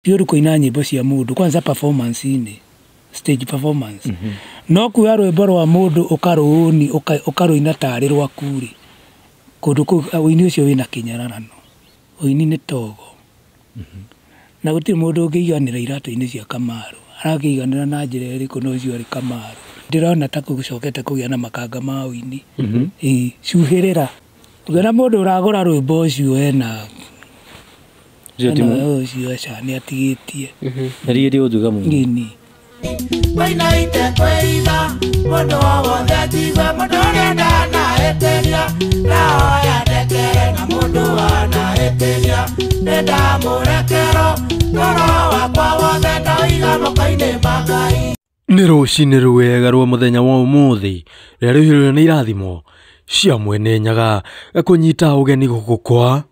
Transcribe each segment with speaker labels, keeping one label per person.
Speaker 1: Ti ũru kũina nyĩmbo cia mũndũ kwanza performance-inĩ, stage performance. No kuoya rwĩmbo rwa mũndũ ũkarũũni ũkarũina tarĩ rwaku rĩ, kũndũ kũu ũini ũcio wĩna kĩnyararano. Ũini nĩ togo. Na gũtirĩ mũndũ ũngĩiganĩra iratũ-inĩ cia Kamaru. Arakĩiganĩra na njĩra ĩrĩkũ na ũcio arĩ Kamaru. Ndĩrona ta gũcokete kũgĩa na makanga ma ũini. Ĩĩ, cuhĩrĩra. Ũngĩona mũndũ ũragũra rwĩmbo ũcio ena
Speaker 2: Ũcio ti
Speaker 1: ena ũcio aca nĩ atigĩtie.
Speaker 2: Nĩ ũtuga mũno.
Speaker 1: Nini.
Speaker 3: Wainaite kwĩitha mũndũ o wothe njigue mũndũ ũrĩa ndanahĩtĩria ndahoya ndekere na mũndũ wanahĩtĩria nĩ ndamũrekero ngoro wakwa wothe ndoiga moko-inĩ ma Ngai.
Speaker 4: Nĩ rũcinĩ rwega rwa mũthenya wa ũmũthĩ rĩrĩa rĩihũrĩrwo nĩ irathimo cia mwene Nyaga kũnyita ũgeni gũkũ kwa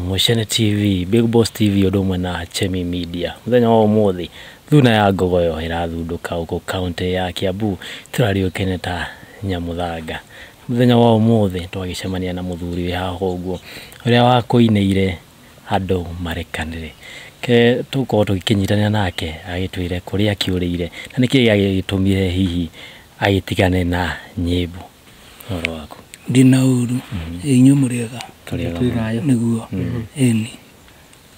Speaker 2: Mũcene TV, Big Boss TV ũndũ ũmwe na Chemi Media. Mũthenya wa ũmũthĩ thuna ya ngogoyo ĩrathundũka gũkũ kaũntĩ ya Kiambu itũra rĩũĩkaine ta Nyamuthanga. Mũthenya wa ũmũthĩ twagĩcemania na mũthuri wĩ haha ũguo ũrĩa wakũinĩire andũ marekanĩre. Ke tũgũkorwo tũgĩkĩnyitanĩra nake agĩtwĩre kũrĩa akĩũrĩire na nĩkĩĩ gĩagĩtũmire hihi agĩtigane na nyĩmbo. Ũhoro waku?
Speaker 1: Ndina ũru. Inyuĩ mũrĩega.
Speaker 2: Tũrĩega mũno.
Speaker 1: Nĩguo. Ĩni.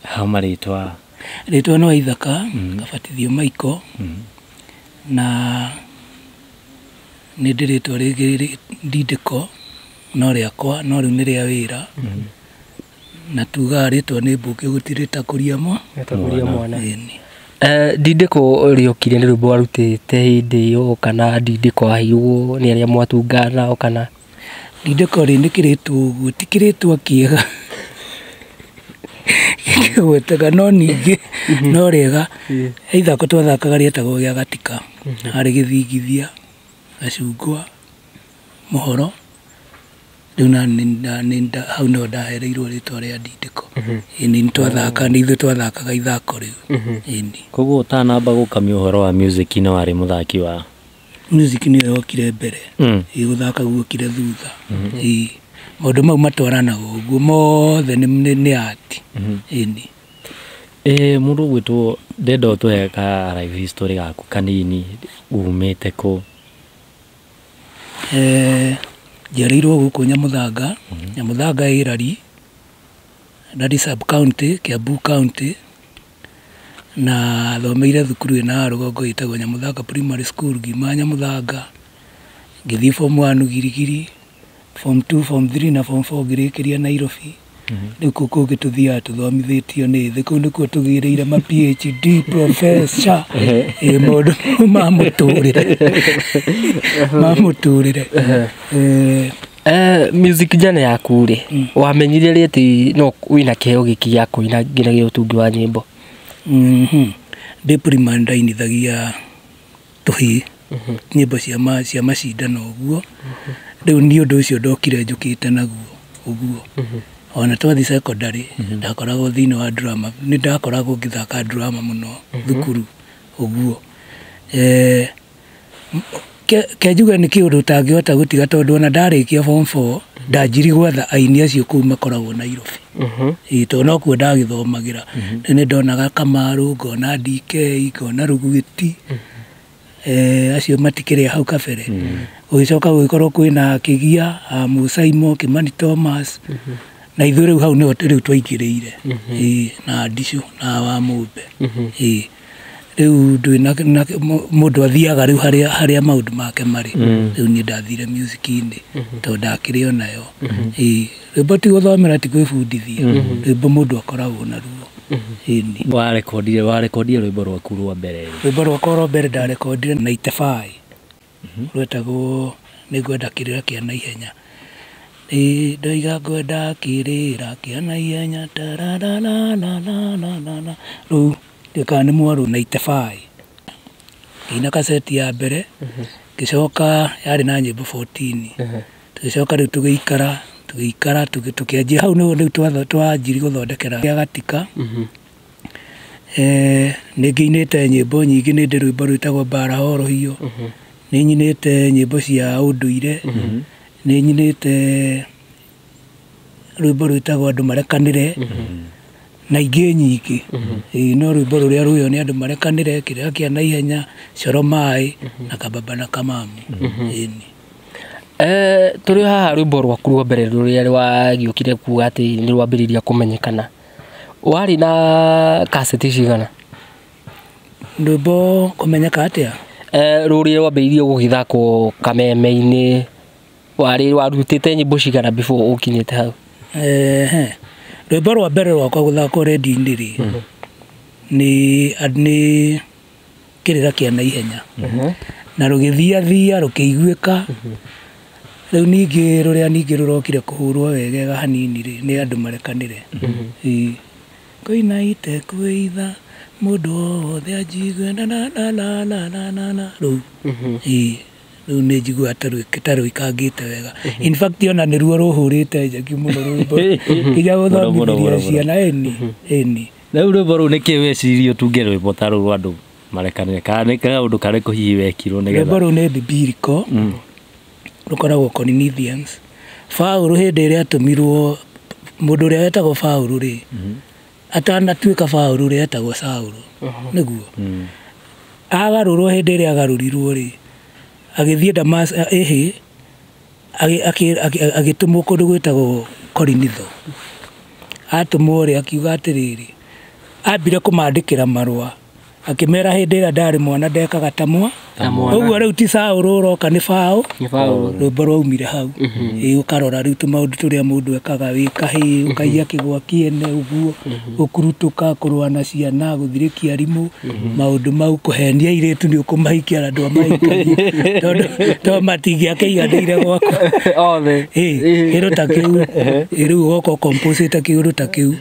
Speaker 2: Hao marĩtwa?
Speaker 1: Rĩtwa nĩ Waithaka, ngabatithio Michael, na nĩ ndĩ rĩtwa rĩngĩ ndindĩko no rĩakwa no rĩu nĩ rĩa wĩra. Na tugaga rĩtwa nĩ mbũkĩ gũtirĩ takũria
Speaker 5: Gũtakũria mwana.
Speaker 1: Ĩni.
Speaker 5: Ndindĩko rĩokire nĩ rwĩmbo warutĩte hĩndĩ ĩyo kana ndindĩko waheirwo nĩ arĩa mwatungana nao kana?
Speaker 1: Ndindĩko rĩ nĩ kĩrĩtwo ũguo, ti kĩrĩtwa kĩega kĩgwetega no ningĩ no rĩega. He ithako twathakaga rĩetagwo gĩa gatika, harĩ gĩthingithia, gacungwa, mũhoro. Rĩu na hau nĩho ndahereirwo rĩtwa rĩa ndindĩko. Ĩni nĩ twathaka, nĩ ithuĩ twathakaga ithako rĩu. Ĩni.
Speaker 2: Koguo ũtanamba gũkamia ũhoro wa music nĩ warĩ mũthaki wa
Speaker 1: Music nĩyo yokire mbere. Ĩ gũthaka guokire thutha. Ĩ maũndũ mau matwaranaga ũguo mothe nĩ art. Ĩni.
Speaker 2: Ĩ mũndũ ũgwĩtwo ndenda ũtũhe ka life history gaku kanini, umĩte kũ?
Speaker 1: Njiarĩirwo gũkũ Nyamuthanga, Nyamuthanga ĩ Rari, Rari sub county, Kiambu county, na thomeire thukuru ĩna rũgongo ĩtagwo Nyamuthanga Primary School, ngiuma Nyamuthanga ngĩthiĩ form 1 Girigiri, form 2, form 3 na form 4 ngĩrĩkĩria Nairobi. Rĩu kũu kũngĩ tũthiaga tũthomithĩtio nĩ thĩ, kũu nĩkuo tũgĩrĩire ma PhD professor, ĩ maũndũ mau ma mũtũrĩre ma mũtũrĩre.
Speaker 5: Music journey yaku rĩ, wamenyire rĩ atĩ no wĩna kĩheo gĩkĩ gĩa kũina nginyagia ũtungi wa nyĩmbo?
Speaker 1: Ndĩ primary ndainithagia tũhĩĩ nyĩmbo cia macindano ũguo. Rĩu nĩ ũndũ ũcio ndokire njũkĩte naguo ũguo. Ona twathiĩ secondary ndakoragwo thĩinĩ wa drama, nĩ ndakoragwo ngĩthaka drama mũno thukuru ũguo. Ke njuge nĩ kĩũndũ ũtangĩhota gũtiga tondũ ona ndarĩkia form 4 ndanjirie gwetha aini acio kũu makoragwo Nairobi. Ĩ tondũ nokuo ndagĩthomagĩra. Rĩu nĩ ndonaga Kamaru, ngona DK, ngona Rũguĩti, acio matikĩrĩ a hau kabere. Gũgĩcoka gũgĩkorwo kwĩna Kĩgia, Mũsaimo, Kĩmani Thomas, na ithuĩ rĩu hau nĩho rĩu twaingĩrĩire. Ĩ na Ndicũ na Wamũmbe. Ĩ rĩu ndwĩ na mũndũ athiaga rĩu harĩa maũndũ make marĩ. Rĩu niĩ ndathire music-inĩ tondũ ndakĩrĩ o nayo. Ĩ rwĩmbo ti gũthomera, ti gwĩbundithia, rwĩmbo mũndũ akoragwo naruo. Ĩni.
Speaker 2: Warekondire rwĩmbo rwaku rwa mbere rĩ?
Speaker 1: Rwĩmbo rwakwa rwa mbere ndarekondire 95, rwetagwo Nĩngwenda Kĩrĩra Kĩa Naihenya. Ĩ ndoiga ngwenda kĩrĩra kĩa naihenya tararararararara. Rĩu ndiũĩ kana nĩ mwarũ 95 ngĩina kaseti ya mbere, ngĩcoka yarĩ na nyĩmbo 14. Tũgĩcoka rĩu tũgĩikara tũgĩikara tũkĩanjia hau nĩho rĩu twanjirie gũthondekera gĩa gatika. Nĩ ngĩinĩte nyĩmbo nyingĩ, nĩ ndĩ rwĩmbo rwĩtagwo Mbara Horohio, nĩ nyinĩte nyĩmbo cia ũndũire, nĩ nyinĩte rwĩmbo rwĩtagwo Andũ Marekanĩre, Na ingĩ nyingĩ. No rwĩmbo rũrĩa rũyo nĩ andũ marekanĩre kĩrĩa kĩa naihenya coro maĩ na kababa na kamamu. Ĩni.
Speaker 5: Tũrĩ haha rwĩmbo rwaku rwa mbere rũrĩa rwagĩũkire kuga atĩ nĩ rwambĩrĩria kũmenyekana, warĩ na kaseti cigana?
Speaker 1: Rwĩmbo kũmenyeka atĩa?
Speaker 5: Rũrĩa rwambĩrĩirie gũgĩthakwo kameme-inĩ, warĩ warutĩte nyĩmbo cigana before ũkinyĩte hau?
Speaker 1: Rwĩmbo rwa mbere rwakwa gũthakwo redio-inĩ rĩ, nĩ kĩrĩra kĩa naihenya. Na rũgĩthiathia rũkĩiguĩka. Rĩu ningĩ rũrĩa ningĩ rũrokire kũhũrwo wegega hanini rĩ, nĩ andũ marekanĩre. Koina itekwĩitha mũndũ wothe anjigue na na na na na na na na rũu. Rĩu nĩ njiguaga ta rũikangĩte wega. In fact ona nĩruo rũhũrĩte njaki mũno rwĩmbo nginya gũthomithĩria ciana. Ĩni ĩni.
Speaker 2: Rĩu rwĩmbo rũu nĩkĩ weciririe ũtunge rwĩmbo ta rũu rwa andũ marekanĩre, kana nĩ kaũndũ karĩkũ hihi wekirwo nĩgetha?
Speaker 1: Rwĩmbo rũu nĩ biblical, rũkoragwo Corinthians. Paũlũ hĩndĩ ĩrĩa atũmirwo, mũndũ ũrĩa wetagwo Paũlũ rĩ, atanatuĩka Paũlũ rĩ, etagwo Saũlũ nĩguo. Agarũrwo hĩndĩ ĩrĩa agarũrirwo rĩ, agĩthiĩ Damas, ĩhĩ agĩtũmwo kũndũ gwĩtagwo Korinitho. Atũmwo rĩ, akiuga atĩrĩrĩ, ambire kũmandĩkĩra marũa akĩmera hĩndĩ ĩrĩa ndarĩ mwana ndekaga ta mwa. Ũguo rĩu ti Saũlũ ũroka nĩ Paũlũ. Rwĩmbo rwaumire hau. Ĩ ũkarora rĩu tũmaũndũ tũrĩa mũndũ ekaga wĩ kahĩĩ, ũkaiya kĩgwa kĩene ũguo, gũkurutũka, kũrũa na ciana, gũthirĩkia arimũ, maũndũ mau, kũhenia airĩtu nĩ ũkũmahikia na ndwamahikagia tondũ matingĩakĩiganĩire gwaku.
Speaker 5: Othe.
Speaker 1: Kĩndũ ta kĩu. Rĩu ũgoka ũkomposĩte kĩũndũ ta kĩu.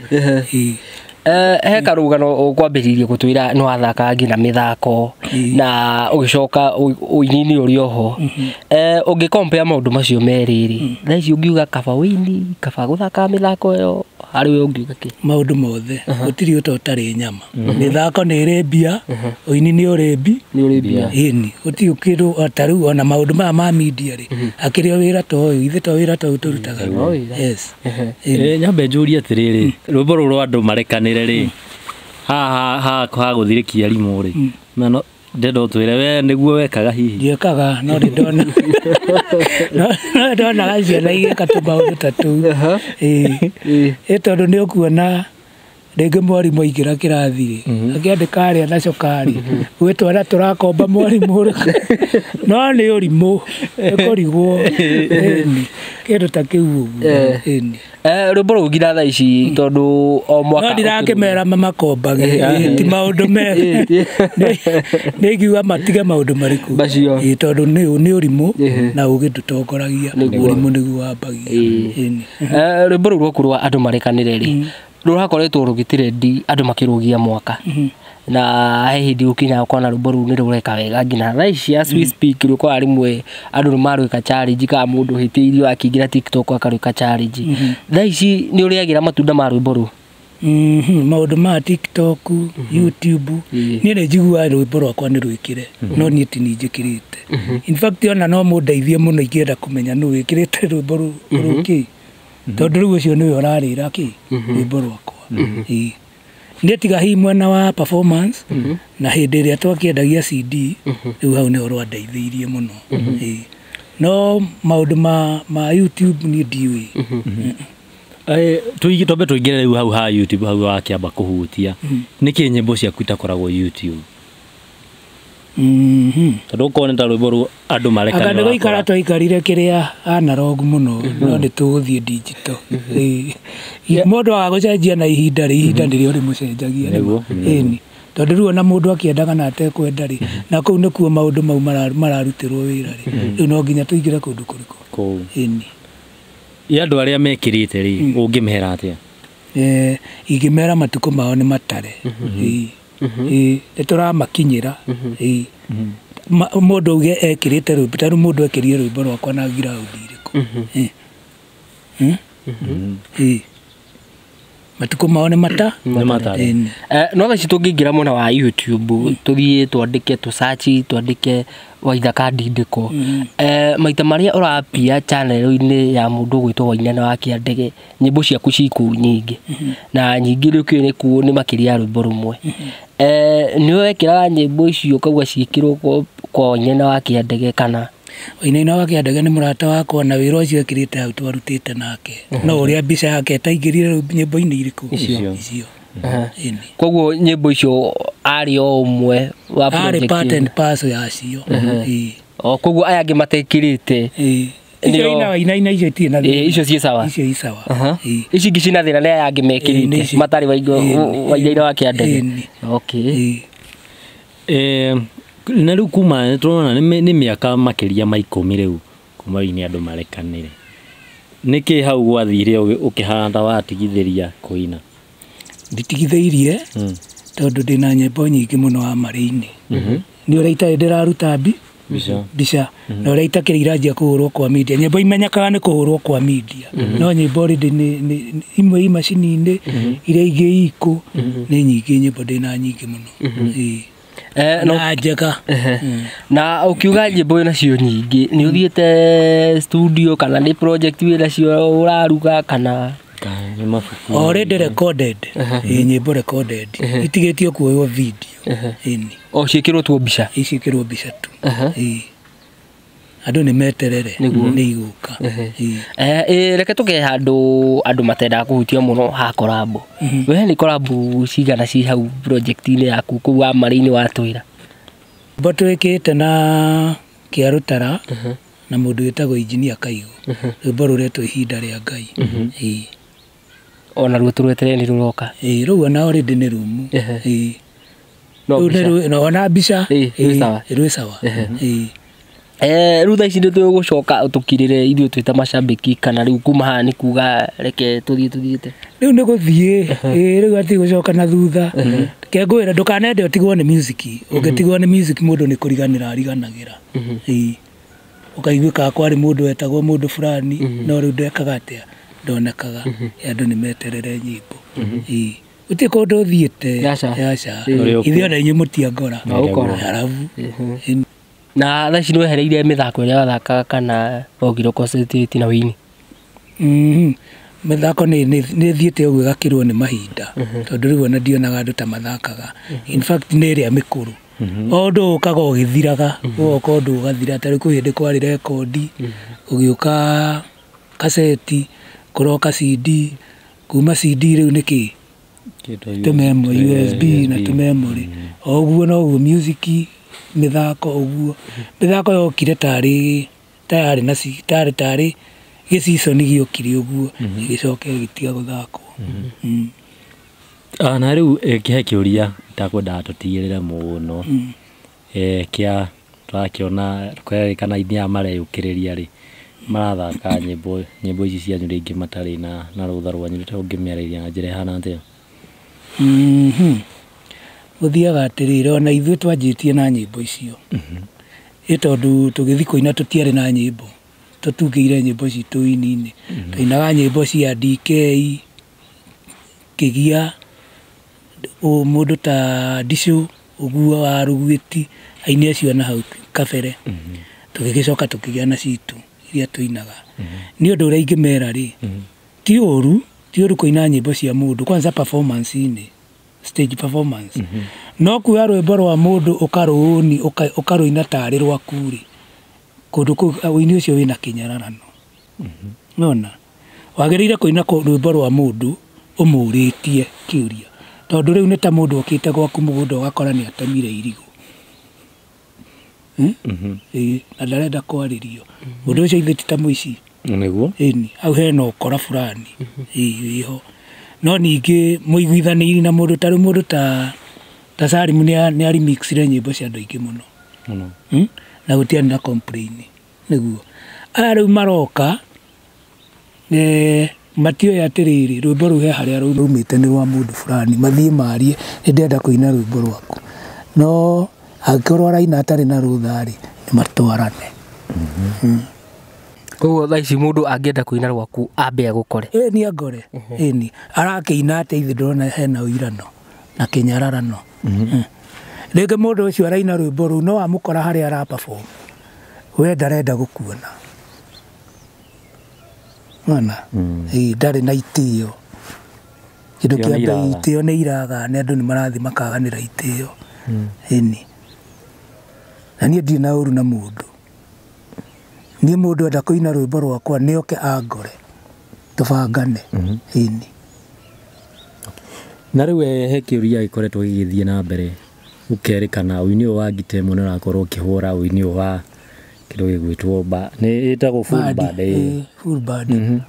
Speaker 5: He karũgano ũkwambĩrĩirie gũtwĩra nĩ wathakaga nginya mĩthako na ũgĩcoka ũini-inĩ ũrĩ oho. Ũngĩ compare maũndũ macio merĩ rĩ, thaa ici ũngiuga kaba ũini, kaba gũthaka mĩthako ĩyo, harĩ we ũngiuga kĩ?
Speaker 1: Maũndũ mothe gũtirĩ ũta ũtarĩ nyama. Mĩthako nĩ ĩrĩ mbia, ũini nĩ ũrĩ mbia. Ĩni gũtirĩ kĩndũ ta rĩu ona maũndũ maya ma media rĩ, akĩrĩ o wĩra ta ũyũ, ithuĩ to wĩra ta ũyũ tũrutaga. Yes.
Speaker 2: Nyambe njũrie atĩrĩrĩ, rwĩmbo rũrũ rwa andũ marekanĩre rĩ, haha ha gũthirĩkia arimũ rĩ, na ndenda ũtwĩre we nĩguo wekaga hihi?
Speaker 1: Ndiekaga, no nĩ ndona no ndonaga ciana igĩka tũmaũndũ ta tũu. Ĩ tondũ nĩ ũkuona rĩngĩ mwarimũ aingĩra kĩrathi rĩ, akĩandĩka harĩa na coka rĩ, gwĩ twana tũrakomba mwarimũ ũrĩkũ, no nĩ ũrimũ, nĩ kũrigwo. Ĩni kĩndũ ta kĩu ũguo. Ĩni.
Speaker 5: Rwĩmbo rũu nginya thaa ici tondũ o mwaka
Speaker 1: no ndirakĩmera mamakombage, ti maũndũ mega. Nĩ ingiuga matige maũndũ marĩkũ
Speaker 5: macio,
Speaker 1: tondũ nĩ ũrimũ na ũgĩ ndũtongoragia, ũrimũ nĩguo wambagia. Ĩni.
Speaker 5: Rwĩmbo rũu rwaku rwa andũ marekanĩre rĩ, rũrakoretwo rũgĩtirendi andũ makĩrũgia mwaka, na he hĩndĩ ũkinyaga ũkona rwĩmbo rũu nĩ rũreka wega nginya thaa ici as we speak rũkoragwo rĩmwe andũ nĩ marwĩka challenge, kana mũndũ ũhĩtĩirio akĩingĩra TikTok akarwĩka challenge. Thaa ici nĩ ũrĩagĩra matunda ma rwĩmbo rũu?
Speaker 1: Maũndũ ma TikTok, YouTube, niĩ nĩ njiguaga rwĩmbo rwakwa nĩ rwĩkĩre, no niĩ ti niĩ njĩkĩrĩte. In fact ona no mũndeithie mũno ingĩenda kũmenya nũ wĩkĩrĩte rwĩmbo rũu kĩ, tondũ rĩu ũcio nĩwe ũrarĩra kĩ rwĩmbo rwakwa. Niĩ tiga hihi mwena wa performance na hĩndĩ ĩrĩa twakĩendagia CD, rĩu hau nĩho rwandeithĩirie mũno. No maũndũ ma YouTube niĩ ndiũĩ.
Speaker 2: Twambe tũingĩre rĩu hau ha YouTube, hau wakĩamba kũhutia, nĩkĩ nyĩmbo ciaku itakoragwo YouTube? Tondũ okorwo nĩ ta rwĩmbo rũu andũ marekanĩra,
Speaker 1: anga nĩ gũikara twaikarire kĩrĩa analog mũno, no nĩ tũgũthiĩ digital. Mũndũ aga gũcenjia na ihinda rĩ, ihinda nĩrĩo rĩmũcenjagia. Ĩni tondũ rĩu ona mũndũ akĩendaga na atekwenda rĩ, na kũu nĩkuo maũndũ mau mararutĩrwo wĩra rĩ, rĩu no nginya tũingĩre kũndũ kũrĩkũ. Ĩni.
Speaker 2: Andũ arĩa mekĩrĩte rĩ, ũngĩmera atĩa?
Speaker 1: Ingĩmera matukũ mao nĩ matare. Nĩ tũramakinyĩra. Mũndũ auge ekĩrĩte rwĩmbo, ta rĩu mũndũ ekĩrire rwĩmbo rwakwa na giraundi ĩrĩkũ? Matukũ mao nĩ mata
Speaker 2: Nĩ matare.
Speaker 1: Ĩni.
Speaker 5: No thaa ici tũngĩingĩra mwena wa YouTube tũthiĩ twandĩke tũcaci twandĩke Waithaka Ndindĩko, maita marĩa ũrapia channel-inĩ ya mũndũ ũgwĩtwo Wainaina wa Kĩandege, nyĩmbo ciaku ci kũu nyingĩ, na nyingĩ rĩu kĩũĩ nĩ makĩria ya rwĩmbo rũmwe. Nĩ wekĩraga nyĩmbo icio ũkauga ciĩkĩrwo kwa Wainaina wa Kĩandege kana?
Speaker 1: Wainaina wa Kĩandege nĩ mũrata wakwa na wĩra ũcio ekĩrĩte hau twarutĩte nake, no ũrĩa mbica yake ĩtaingĩrire rĩu nyĩmbo-inĩ irĩkũ icio. Ĩni.
Speaker 5: Koguo nyĩmbo icio arĩ o ũmwe wa
Speaker 1: Arĩ
Speaker 5: project
Speaker 1: part
Speaker 5: ĩyo.
Speaker 1: and parcel yacio. Ĩĩ.
Speaker 5: O koguo aya angĩ matekĩrĩte.
Speaker 1: Ĩĩ. Icio ina Wainaina icio itirĩ na
Speaker 5: Ĩĩ, icio ciĩ sawa.
Speaker 1: Icio i sawa. Ĩĩ.
Speaker 5: Ici ingĩ cina thĩna nĩ aya angĩ
Speaker 1: Ĩĩ, nĩ
Speaker 5: mekĩrĩte
Speaker 1: icio.
Speaker 5: matarĩ
Speaker 1: Ĩĩ,
Speaker 5: Wainaina wa Kĩandege.
Speaker 1: Ĩni.
Speaker 5: Okay.
Speaker 1: Ĩĩ.
Speaker 2: Na rĩu kuma tũrona nĩ mĩaka makĩria ma 10 rĩu kuma ini andũ marekanĩre, nĩkĩ hau gwathire ũkĩhana ta watigithĩria kũina?
Speaker 1: Nditigithĩirie tondũ ndĩna nyĩmbo nyingĩ mũno wa marĩ-inĩ. Nĩ ũrĩa itarĩ ndĩraruta mbica na ũrĩa itakĩrĩ iranjia kũhũrwo kwa media. Nyĩmbo imenyekaga nĩ kũhũrwo kwa media, no nyĩmbo already nĩ imwe i macini-inĩ, iria ingĩ ikũ, nĩ nyingĩ nyĩmbo ndĩna nyingĩ mũno. Ĩĩ. Na njega.
Speaker 5: Na ũkiuga nyĩmbo nacio nyingĩ, nĩ ũthiĩte studio kana nĩ project wĩ nacio ũraruga kana?
Speaker 2: Nĩ mabuku.
Speaker 1: Already recorded. Ĩĩ, nyĩmbo recorded itigĩtio kuoywo video. Ĩni.
Speaker 5: O ciĩkĩrwo tu mbica?
Speaker 1: Iciĩkĩrwo mbica tu. Ĩĩ. Andũ nĩ meterere nĩ igũka. Ĩĩ.
Speaker 5: Reke tũke handũ andũ matendaga kũhutia mũno ha collab. We nĩ collab cigana ci hau project-inĩ yaku kũu wa marĩ-inĩ watwĩra?
Speaker 1: Nyĩmbo twĩkĩte na Kĩarũtara na mũndũ wĩtagwo Engineer Kaigũ, rwĩmbo rũretwo Ihinda rĩa Ngai. Ĩĩ.
Speaker 5: Ona ruo tũrweterere nĩ rũroka?
Speaker 1: Ĩĩ, rũu ona already nĩ rumu. Ĩĩ.
Speaker 5: No
Speaker 1: Rũu
Speaker 5: mbica.
Speaker 1: ona mbica.
Speaker 5: Ĩĩ, rwĩ sawa.
Speaker 1: Rwĩ sawa. Ĩĩ.
Speaker 5: Rĩu thaa ici nĩ tũgũcoka tũkirĩre ithuĩ twĩ ta macambĩki kana rĩu kuma haha nĩ kuga reke tũthiĩ tũthiĩte?
Speaker 1: Rĩu nĩ gũthiĩ. Ĩĩ, rĩu hatirĩ gũcoka na thutha. Reke ngwĩre ndũkanende ũtigwo nĩ music. Ũngĩtigwo nĩ music mũndũ nĩ kũriganĩra ariganagĩra. Ĩĩ. Ũkaiguĩkaga kwarĩ mũndũ wetagwo mũndũ fulani, no rĩu ndekaga atĩa, ndonekaga. Andũ nĩ meterere nyĩmbo. Ĩĩ. Gũtirĩ kũndũ ũthiĩte.
Speaker 5: Aca.
Speaker 1: Aca.
Speaker 2: Ũrĩ
Speaker 1: Ithuĩ ona inyuĩ mũtiangora.
Speaker 5: Ũkora.
Speaker 1: Arabu.
Speaker 5: Na thaa ici nĩ wehereire mĩthako ĩrĩa wathakaga kana wokire ũconcentrate na wĩini?
Speaker 1: Mĩthako nĩ ĩthiĩte ũguo ĩgakĩrwo nĩ mahinda, tondũ rĩu ona ndionaga andũ ta mathakaga. In fact nĩ ĩrĩa mĩkũrũ. O ũndũ ũkaga ũgĩthiraga, ũgoka ũndũ ũgathira. Ta rĩu kwĩ hĩndĩ kwarĩ rekondi, gũgĩũka kaseti, kũroka CD, kuma CD rĩu nĩ kĩ? Tũmemo USB na tũmemori. O ũguo noguo music, mĩthako ũguo. Mĩthako yokire tarĩ tarĩ na tarĩ tarĩ gĩciconi gĩokire ũguo, gĩgĩcoka gĩgĩtiga gũthakwo.
Speaker 2: Na rĩu kĩhe kĩũria itakwendaga tũtigĩrĩre mũno, kĩa tũrakĩona kwerĩkana aini aya mareyũkĩrĩria rĩ, marathaka nyĩmbo ici cianyu rĩngĩ matarĩ na rũtha rwanyu, rĩ ũngĩmĩarĩria na njĩra ĩhana atĩa?
Speaker 1: Gũthiaga atĩrĩrĩ, ona ithuĩ twanjĩtie na nyĩmbo icio. Ĩ tondũ tũgĩthiĩ kũina tũtiarĩ na nyĩmbo, tũtungĩire nyĩmbo citũ ini-inĩ. Twainaga nyĩmbo cia DK, Kĩgia, mũndũ ta Ndicũ, ũguo wa Rũgwĩti, aini acio na hau kabere. Tũgĩgĩcoka tũkĩgĩa na citũ iria tũinaga. Nĩ ũndũ ũrĩa ingĩmera rĩ, ti ũru kũina nyĩmbo cia mũndũ, kwanza performance-inĩ, stage performance. No kuoya rwĩmbo rwa mũndũ ũkarũũni ũkarũina tarĩ rwaku rĩ, kũndũ kũu ũini ũcio wĩna kĩnyararano. Nona wagĩrĩire kũina rwĩmbo rwa mũndũ ũmũrĩtie kĩũria, tondũ rĩu nĩ ta mũndũ okĩte gwaku mũgũnda ũgakora nĩ atemire irigũ. Ĩĩ, na ndarenda kwarĩrio. Mũndũ ũcio ithe ti ta mũici.
Speaker 2: Nĩguo?
Speaker 1: Ĩni, hau hena ũkora fulani. Ĩĩ, wĩho. No ningĩ mũiguithanĩiri na mũndũ ta rĩu mũndũ ta Salim nĩ arimixire nyĩmbo cia andũ aingĩ mũno. Na gũtiarĩ na complain. Nĩguo. Aya rĩu maroka, matioĩ atĩrĩrĩ, rwĩmbo rũu he harĩa rumĩte nĩ rwa mũndũ fulani, mathiĩ marie, nĩ ndĩrenda kũina rwĩmbo rwaku. No angĩkorwo araina atarĩ na rũtha rĩ, nĩ matwarane.
Speaker 5: Koguo thaa ici mũndũ angĩenda kũina rwaku ambe agũkore.
Speaker 1: Ĩni angore. Ĩni arakĩina atĩa ithe ndĩrona hena ũirano na kĩnyararano. Rĩngĩ mũndũ ũcio araina rwĩmbo rũu no amũkora harĩa ara perform we ndarenda gũkuona. Ona ndarĩ na itĩo. Kĩndũ kĩa mbere itĩo nĩ iraga, nĩ andũ nĩ marathiĩ makaganĩra itĩo. Ĩni na niĩ ndirĩ na ũru na mũndũ. Niĩ mũndũ enda kũina rwĩmbo rwakwa nĩ oke angore tũbangane. Ĩni
Speaker 2: na rĩu he kĩũria gĩkoretwo gĩgĩthiĩ na mbere ũkerĩkana ũini ũyũ wa ngita ĩmwe nĩ ũrakorwo ũkĩhũra ũini ũyũ wa kĩndũ gĩgwĩtwo nĩ ĩtagwo full band.
Speaker 1: Full band.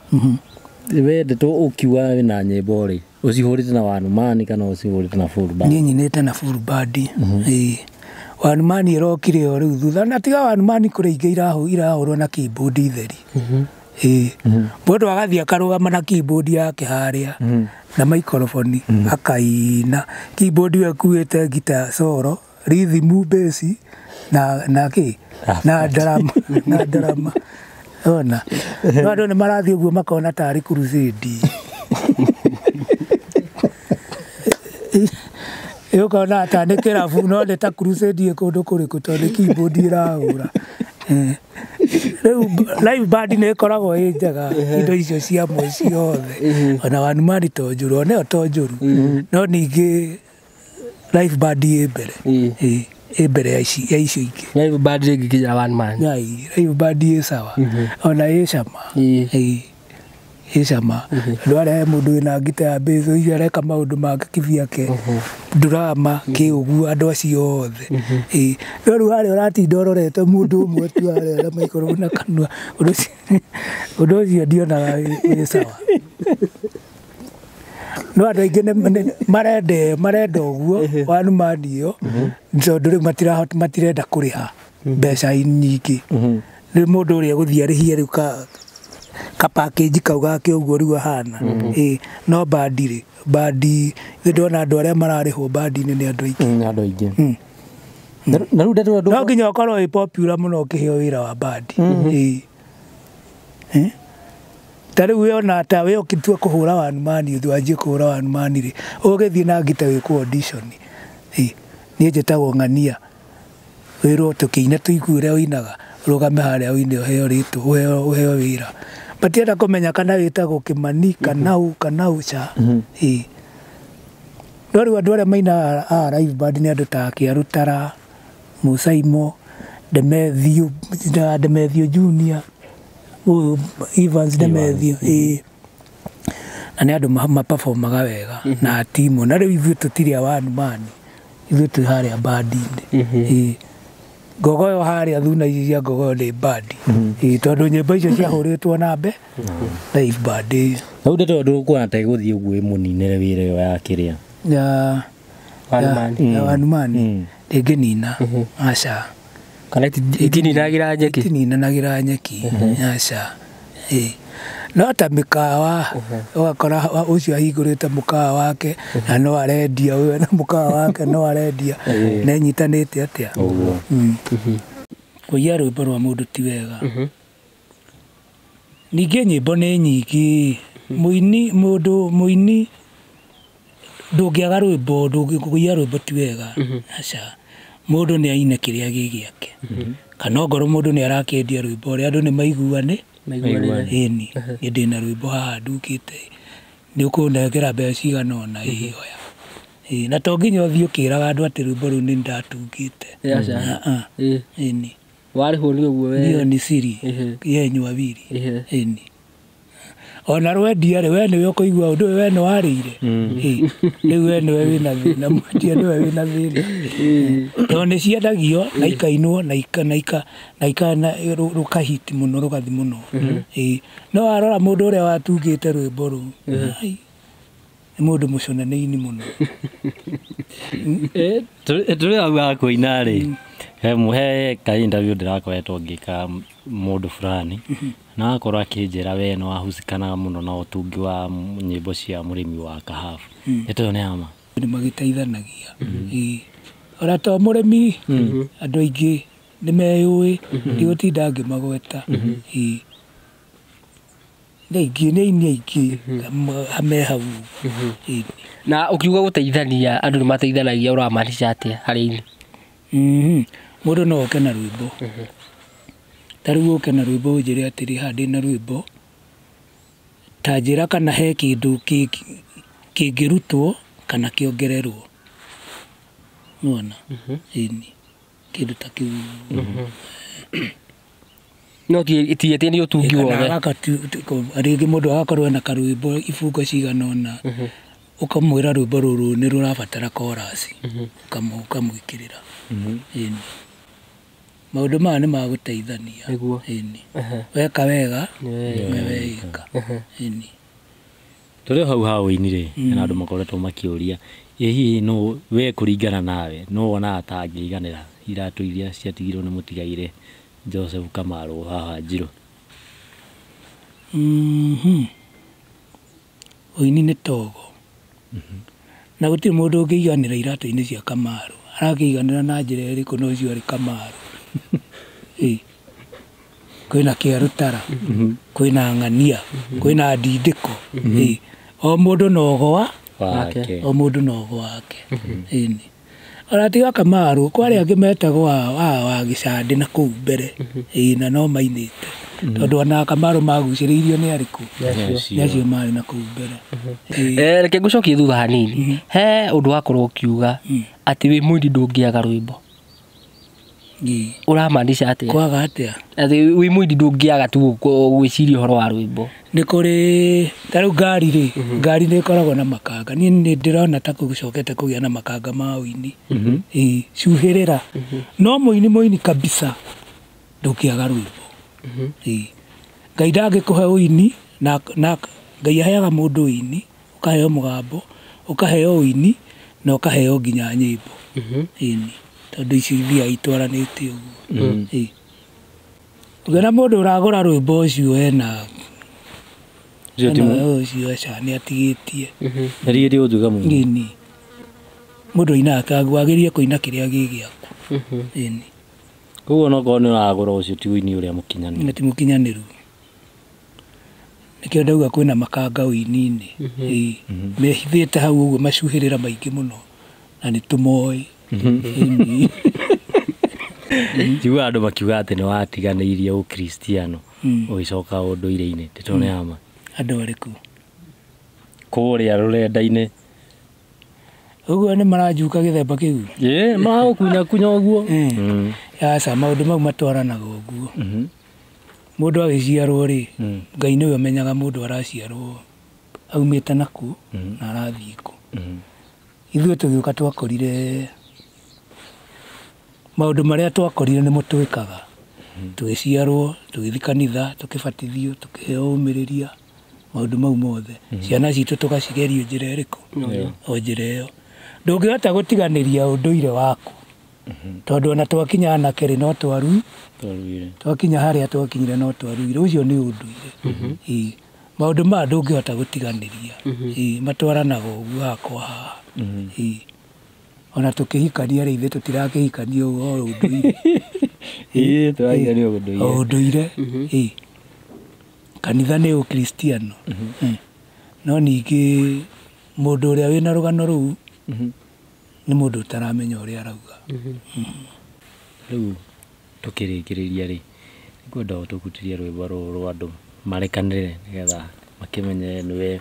Speaker 2: Wendetwo ũkiuga wĩna nyĩmbo rĩ, ũcihũrĩte na one man kana ũcihũrĩte na full band?
Speaker 1: Niĩ nyinĩte na full band. One man ĩrokire o rĩu thutha, na tiga one man kũrĩ ingĩ irahũrwo na keyboard itheri. Mũndũ agathiĩ akarũgama na keyboard yake harĩa na microphone akaina. Keyboard ĩyo ĩkuĩte guitar solo, rhythm, bass na kĩ na drama na drama. Ona no andũ nĩ marathiĩ ũguo makona tarĩ crusade. Ũkona ta nĩ kĩrabu no nĩ ta crusade kũndũ kũrĩkũ tondũ nĩ keyboard ĩrahũra. Rĩu live band nĩ ĩkoragwo ĩ njega indo icio cia mwe ciothe. Ona one man to njũru, ona ĩyo to njũru. No ningĩ live band ĩ mbere. Ĩ mbere ya icio ingĩ.
Speaker 5: Live band ĩngĩkinya one man.
Speaker 1: Live band ĩ sawa. Ona ĩ cama. Ĩ cama. Andũ arĩa he mũndũ wĩna ngita ya bass ũcio areka maũndũ make kivyake. Drama kĩ ũguo andũ acio othe. No rĩu harĩa ũratinda ũrorete mũndũ ũmwe tu harĩa na microphone na kanua. Ũndũ ũcio ndionaga wĩ sawa. No andũ aingĩ marenda ũguo one man ĩyo tondũ rĩu matirenda kũrĩha mbeca nyingĩ. Rĩu mũndũ ũrĩa egũthiĩ arĩhie rĩu ka package kau gake ũguo rĩu ahana. No band rĩ, band ithe ndona andũ arĩa mararĩhwo band-inĩ nĩ andũ aingĩ.
Speaker 2: Nĩ andũ aingĩ. Na rĩu ndeto
Speaker 1: no nginya ũkorwo wĩ popular mũno ũkĩheo wĩra wa band. Ta rĩu wona ta we ũkĩtua kũhũra one man ũthiĩ wanjie kũhũra one man rĩ, ũgĩthiĩ na ngita wĩkwo audition. Niĩ njĩtagwo Ng'ania. Wĩrwo tũkĩine tũigue ũrĩa ũinaga, ũrũgame harĩa ũine ũheo rĩtwa, ũheo wĩra. Matienda kũmenya kana wĩtagwo Kĩmani kana ũ kana ũ ca. No rĩu andũ arĩa mainaga live band nĩ andũ ta Kĩarũtara, Mũcaimo, Demethio, Demethio Junior, Evans Demethio. Na nĩ andũ maperformaga wega na timu. Na rĩu ithuĩ tũtirĩ a one man, ithuĩ twĩ harĩa band-inĩ. Ngogoyo harĩa thuna ici cia ngogoyo nĩ band. Tondũ nyĩmbo icio ciahũrĩtwo na mbe live band.
Speaker 2: Rĩu ndeto ndũkuona ta ĩgũthiĩ ũguo ĩmũninĩre wĩra ĩyo ya kĩrĩa
Speaker 1: ya one man ndĩngĩnina. Aca.
Speaker 5: Kana itininagĩra nyeki?
Speaker 1: Itininanagĩra nyeki. Aca. No ta mĩkawa ũgakora ũcio ahingũrĩte mũkawa wake na no arendia, ũyũ na mũkawa wake no arendia, na ĩnyitanĩte atĩa. Kũiya rwĩmbo rwa mũndũ ti wega. Ningĩ nyĩmbo nĩ nyingĩ. Mũini mũndũ mũini ndũngĩaga rwĩmbo, kũiya rwĩmbo ti wega. Aca. Mũndũ nĩ aine kĩrĩa gĩ gĩake. Kana ongorwo mũndũ nĩ arakĩendia rwĩmbo ũrĩa andũ nĩ maiguane. Ĩni niĩ ndĩna rwĩmbo haha ndukĩte nĩ ũkũnengera mbeca cigana ũna, ĩĩ oya. Na to nginya ũthiĩ ũkĩraga andũ atĩ rwĩmbo rũu nĩ ndatungĩte. Ĩni
Speaker 5: warĩhwo nĩ ũguo we.
Speaker 1: Hiyo ni siri yenyu wawili. Ĩni ona rwendia rĩ, we nĩwe ũkũigua ũndũ ũyũ, we nĩ warĩire. Rĩu we nĩwe wĩna thĩna, mwendia nĩwe wĩna thĩna. Tondũ nĩ ciendagio na ikainwo na rũkahiti mũno rũgathi mũno. No warora mũndũ ũrĩa watungĩte rwĩmbo rũu, nĩ mũndũ mũcune nĩ ini mũno.
Speaker 2: Tũrĩ hau ha kũina rĩ, he ka interview ndĩrakoretwo ngĩka mũndũ fulani na akorwo akĩnjĩra we nĩ wahusikanaga mũno na ũtungi wa nyĩmbo cia mũrĩmi wa kahabu. Ndeto ĩyo nĩ ya ma?
Speaker 1: Nĩ magĩteithanagia. Ona to mũrĩmi, andũ aingĩ nĩ meyũĩ, ndigũtinda ngĩmagweta. Nĩ aingĩ nĩ aini aingĩ me hau.
Speaker 5: Na ũkiuga gũteithania andũ nĩ mateithanagia ũramaanisha atĩa harĩ aini?
Speaker 1: Mũndũ no oke na rwĩmbo. Ta rĩu ũke na rwĩmbo ũnjĩre atĩrĩ haha ndĩna rwĩmbo ta njĩra kana he kĩndũ kĩngĩrutwo kana kĩongererwo. Nĩwona? Ĩni. Kĩndũ ta kĩu.
Speaker 5: No ti atĩ nĩ ũtungi wothe.
Speaker 1: Rĩngĩ mũndũ agakorwo ena karwĩmbo ibungo cigana ũna ũkamwĩra rwĩmbo rũrũ nĩ rũrabatara chorus ũkamwĩkĩrĩra. Ĩni. Maũndũ maya nĩ magũteithania. Ĩni. Weka wega nĩ weĩka. Ĩni.
Speaker 2: Tũrĩ hau ha ũini rĩ, hena andũ makoretwo makĩũria ĩ hihi no we kũringana nawe no wonaga ta angĩiganĩra iratũ iria ciatigirwo nĩ mũtigairĩ Joseph Kamaru haha Njirũ?
Speaker 1: Ũini nĩ togo. Na gũtirĩ mũndũ ũngĩiganĩra iratũ-inĩ cia Kamaru. Arakĩiganĩra na njĩra ĩrĩkũ na ũcio arĩ Kamaru? Kwĩna kĩarũtara, kwĩna ng'ania, kwĩna ndindĩko. O mũndũ na ũgo
Speaker 2: wake.
Speaker 1: O mũndũ na ũgo wake. Ĩni. Ona tiga Kamaru, kwarĩ angĩ metagwo wa gĩcandĩ na kũu mbere. Ĩĩ na no mainĩte. Tondũ ona Kamaru magucĩrĩirio nĩ arĩkũ? Nĩ acio marĩ na kũu mbere.
Speaker 5: Reke ngũcokie thutha hanini. He ũndũ wakorwo ũkiuga atĩ wĩ mũini ndũngĩaga rwĩmbo. Ũramaanisha atĩa?
Speaker 1: Kwaga atĩa?
Speaker 5: Atĩ wĩ mũini ndũngĩaga tu gwĩciria ũhoro wa rwĩmbo.
Speaker 1: Nĩ kũrĩ ta rĩu ngari rĩ, ngari nĩ ĩkoragwo na makanga. Niĩ nĩ ndĩrona ta gũcokete kũgĩa na makanga ma ũini. Ĩĩ, cuhĩrĩra. No mũini mũini kabisa ndũngĩaga rwĩmbo. Ĩĩ. Ngai ndangĩkũhe ũini na Ngai aheaga mũndũ ũini, ũkaheo mũgambo, ũkaheo ũini na ũkaheo nginya nyĩmbo. Ĩni. Tondũ icio ithiaga itwaranĩte ũguo. Ĩĩ. Ũngĩona mũndũ ũragũra rwĩmbo ũcio ena ũcio aca nĩ atigĩtie.
Speaker 2: Nĩatigĩtie gũtuĩka mũini.
Speaker 1: Ĩni. Mũndũ ainaga wagĩrĩire kũina kĩrĩa gĩ gĩaku. Ĩni.
Speaker 2: Koguo onokorwo nĩ ũragũra ũcio ti ũini ũrĩa mũkinyanĩru.
Speaker 1: Ti mũkinyanĩru. Nĩkĩo ndauga kwĩna makanga ũini-inĩ. Ĩĩ. Mehithĩte hau ũguo macuhĩrĩra maingĩ mũno na nĩ tũmoĩ.
Speaker 2: Njiguaga andũ makiuga atĩ nĩ watiganĩirie ũkristiano ũgĩcoka ũndũire-inĩ. Ndeto nĩ ya ma?
Speaker 1: Andũ arĩkũ?
Speaker 2: Kũrĩa rũrenda-inĩ.
Speaker 1: Ũguo nĩ maranjuka gĩthemba kĩu?
Speaker 2: Ĩĩ, maragũkunyakunya ũguo.
Speaker 1: Aca, maũndũ mau matwaranaga ũguo. Mũndũ agĩciarwo rĩ, Ngai nĩwe ũmenyaga mũndũ araciarwo aumĩte nakũ na arathiĩ kũ. Ithuĩ tũgĩũka twakorire maũndũ marĩa twakorire nĩmo twĩkaga. Tũgĩciarwo, tũgĩthiĩ kanitha, tũkĩbatithio, tũkĩheo ũmĩrĩria, maũndũ mau mothe. Ciana citũ tũgacigerio njĩra ĩrĩkũ? O njĩra ĩyo. Ndũngĩhota gũtiganĩria ũndũire waku. Tondũ ona twakinya anake rĩ no twaruire. Twakinya harĩa twakinyire no twaruire. Ũcio nĩ ũndũire. Ĩĩ. Maũndũ maya ndũngĩhota gũtiganĩria. Ĩĩ, matwaranaga ũguo haha kwa haha. Ĩĩ. Ona tũkĩhikania rĩ, ithuĩ tũtirakĩhikania o ũndũire.
Speaker 2: Ĩĩ, tũrahikania ũndũire.
Speaker 1: O ũndũire. Ĩĩ. Kanitha nĩ ũkristiano. No ningĩ mũndũ ũrĩa wĩna rũgano rũu nĩ mũndũ ũtaramenya ũrĩa arauga.
Speaker 2: Rĩu tũkĩrĩkĩrĩria rĩ, nĩngwenda ũtũkutĩrie rwĩmbo rũrũ rwa andũ marekanĩre nĩgetha makĩmenye nĩwe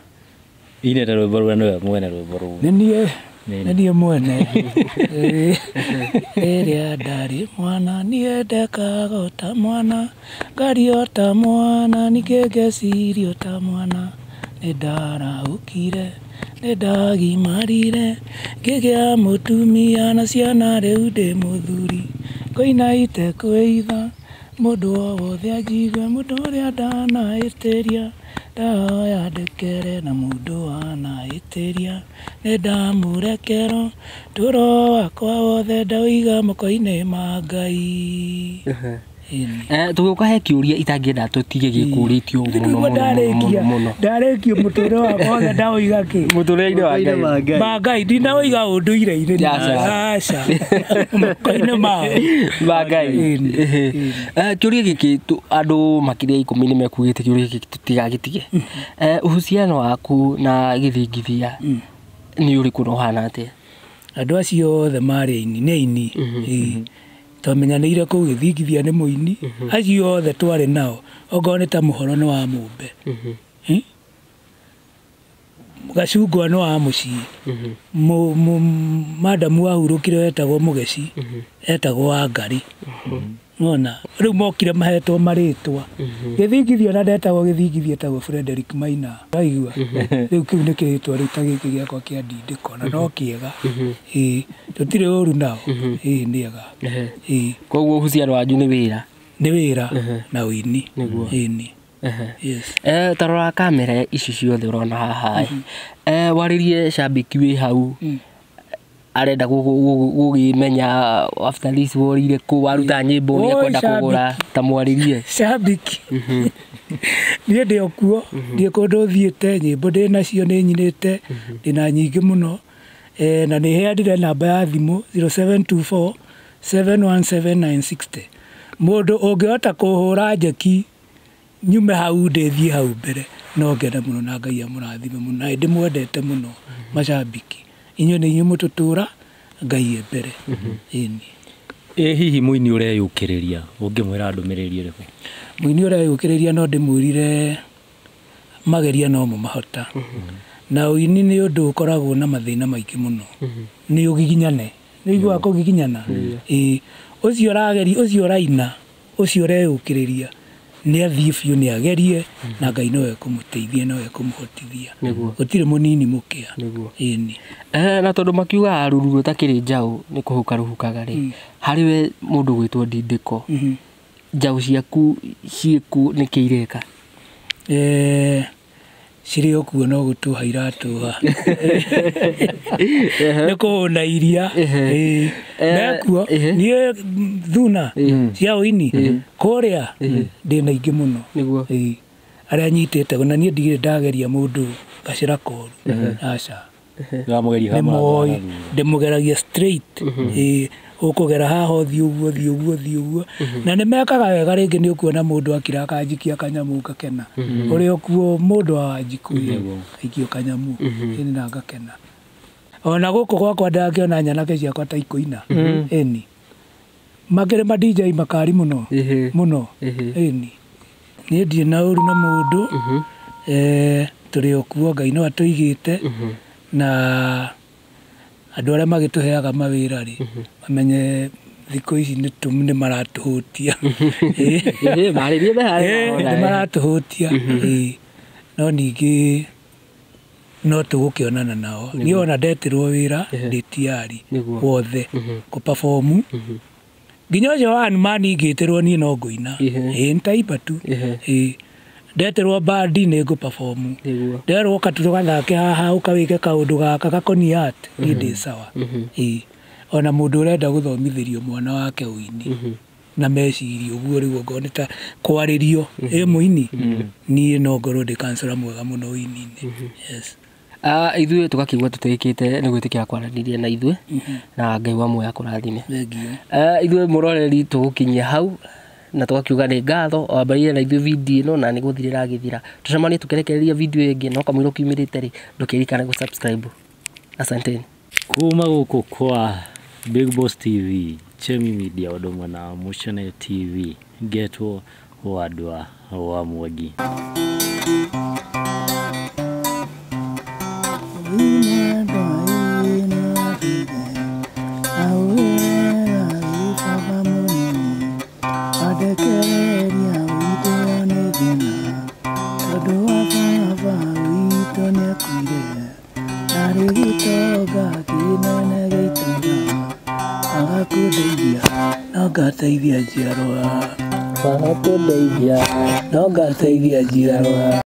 Speaker 2: inete rwĩmbo rũrĩa nĩwe mwene rwĩmbo rũu.
Speaker 1: Nĩ niĩ. Nĩ niĩ mwene. Rĩrĩa ndarĩ mwana niĩ ndekaga o ta mwana, ngaria o ta mwana, ningĩ ngeciria o ta mwana. Nĩ ndarahũkire, nĩ ndagimarire, ngĩgĩa mũtumia na ciana rĩu ndĩ mũthuri. Ngũina itekwĩitha, mũndũ o wothe anjigue, mũndũ ũrĩa ndanahĩtĩria, ndahoya ndekere na mũndũ wanahĩtĩria, nĩ ndamũrekera, ũtũũro wakwa wothe ndaũiga moko-inĩ ma Ngai.
Speaker 5: Tũgĩũka he kĩũria itangĩenda tũtige gĩkũrĩtio mũno mũno mũno. Ndarĩkio
Speaker 1: mũtũrĩre wakwa wothe ndaũiga kĩ?
Speaker 5: Mũtũrĩre-inĩ wa Ngai.
Speaker 1: Ma Ngai ndinaũiga ũndũire-inĩ. Aca. Moko-inĩ mao.
Speaker 5: Ma Ngai. Kĩũria gĩkĩ andũ makĩria 10 nĩ mekugĩte kĩũria gĩkĩ tũtigagĩtige. Uhusiano waku na Gĩthingithia nĩ ũrĩkũ na ũhana atĩa?
Speaker 1: Andũ acio othe marĩ aini, nĩ aini. Twamenyanĩire kũu Gĩthingithia nĩ mũini. Acio othe twarĩ nao okorwo nĩ ta Mũhoro nĩ wa Mũmbe. Gacungwa nĩ wa mũciĩ. Madamu wahurũkire wetagwo Mũgeci, etagwo Wangari. Nona rĩu mokire mahetwo marĩtwa. Gĩthingithia ona ndetagwo Gĩthingithia, etagwo Frederick Maina. Waigua? Rĩu kĩu nĩ kĩrĩtwa rĩu ta gĩkĩ gĩakwa kĩa ndindĩko na no kĩega. Tũtirĩ ũru nao. Nĩ ega.
Speaker 5: Koguo uhusiano wanyu nĩ wĩra?
Speaker 1: Nĩ wĩra na ũini. Ĩni. Yes.
Speaker 5: Ta rora kamera ici ciothe ũrona haha. Warĩrie cambĩki wĩ hau. Arenda gũgĩmenya after this worire kũ waruta nyĩmbo nĩ ekwenda kũgũra ta mwarĩrie.
Speaker 1: Cambĩki. Niĩ ndĩ o kuo, ndiĩ kũndũ thiĩte, nyĩmbo ndĩ nacio nĩ nyinĩte, ndĩna nyingĩ mũno. Na nĩ heanire namba ya thimũ 0724 717960. Mũndũ ũngĩhota kũhũra njeki nyume hau ndĩthiĩ hau mbere no ngene mũno na Ngai amũrathime mũno na ndĩmwendete mũno macambĩki. Inyuĩ nĩ inyuĩ mũtũtũra Ngai e mbere. Ĩni.
Speaker 2: Ĩ hihi mũini ũreyũkĩrĩria ũngĩmwĩra ndũmĩrĩri ĩrĩkũ?
Speaker 1: Mũini ũreyũkĩrĩria no ndĩmwĩrire mageria no mo mahota. Na ũini nĩ ũndũ ũkoragwo na mathĩna maingĩ mũno. Nĩ ũgiginyane. Nĩ ũiguaga kũgiginyana? Ĩ ũcio ũrageria, ũcio ũraina, ũcio ũreyũkĩrĩria nĩ athiĩ biũ nĩ agerie na Ngai no ekũmũteithia no ekũmũhotithia. Gũtirĩ mũnini mũkĩa. Ĩni.
Speaker 5: Na tondũ makiugaga rũruru rũtakĩrĩ njaũ nĩ kũhuka rũhukaga rĩ, harĩ we mũndũ gwĩtwo Ndindĩko, njaũ ciaku ciĩku nĩkĩ ireka?
Speaker 1: Cirĩ o kuo no gũtũha iratũha. Nĩ kũhũna iria. Mekuo niĩ thuna cia ũini kũrĩa ndĩna ingĩ mũno. Arĩa nyitĩte na niĩ ndigĩrĩ ndageria mũndũ gacĩra koru. Aca. Nĩ moĩ ndĩmũgeragia straight. Ũkũgera haha ũthiĩ ũguo ũthiĩ ũguo ũthiĩ ũguo. Na nĩ mekaga wega rĩngĩ nĩ ũkuona mũndũ akira akanjikia kanyamũ ngakena. Ũrĩ okuo mũndũ wa Wanjikũ aikio kanyamũ ĩni na ngakena. Ona gũkũ gwakwa ndakĩona nyanake ciakwa ta ikũina. Ĩni. Makĩrĩ ma DJ makari mũno. Mũno. Ĩni. Niĩ ndirĩ na ũru na mũndũ. Tũrĩ o kuo Ngai no atũigĩte. Na andũ arĩa magĩtũheaga mawĩra rĩ mamenye thikũ ici nĩ maratũhũtia. Nĩ maratũhũtia. No ningĩ no tũgũkĩonana nao. Niĩ ona ndetirwo wĩra ndĩ tiari wothe kũ perform. Nginya ũcio wa Anuman ngĩtĩrwo niĩ no ngũina. Ĩ nĩtaimba tu. Ndetirwo bandi nĩ ngũ perform. Nderwo katuro gathake haha ũkawĩke kaũndũ gaka gakoniĩ art niĩ ndĩ sawa. Ona mũndũ ũrenda gũthomithĩrio mwana wake ũini na meciria ũguo rĩu okorwo nĩ ta kwarĩrio ĩ mũini niĩ no ngorwo ndĩ counselor mwega mũno ũini-inĩ. Yes.
Speaker 5: Ithuĩ tũgakĩigua tũtĩkĩte nĩ gwĩtĩkĩra kwaranĩria na ithuĩ na Ngai wa muoyo akũrathime. Ithuĩ mũroreri tũgũkinyia hau na tũgakiuga nĩ ngatho wambĩrĩire na ithuĩ video ĩno na nĩ gũthira ĩragĩthira. Tũcemanie tũkĩrekereria video ĩngĩ no kamũira ũkiumĩrĩte rĩ ndũkĩririkane gũ subscribe. Asanteni.
Speaker 2: Kuma gũkũ kwa Big Boss TV, Chemi Media ũndũ ũmwe na Mucene TV, ngetwo Wandua wa Mwangi.
Speaker 1: No ngateithia njiarwa. No ngateithia njiarwa.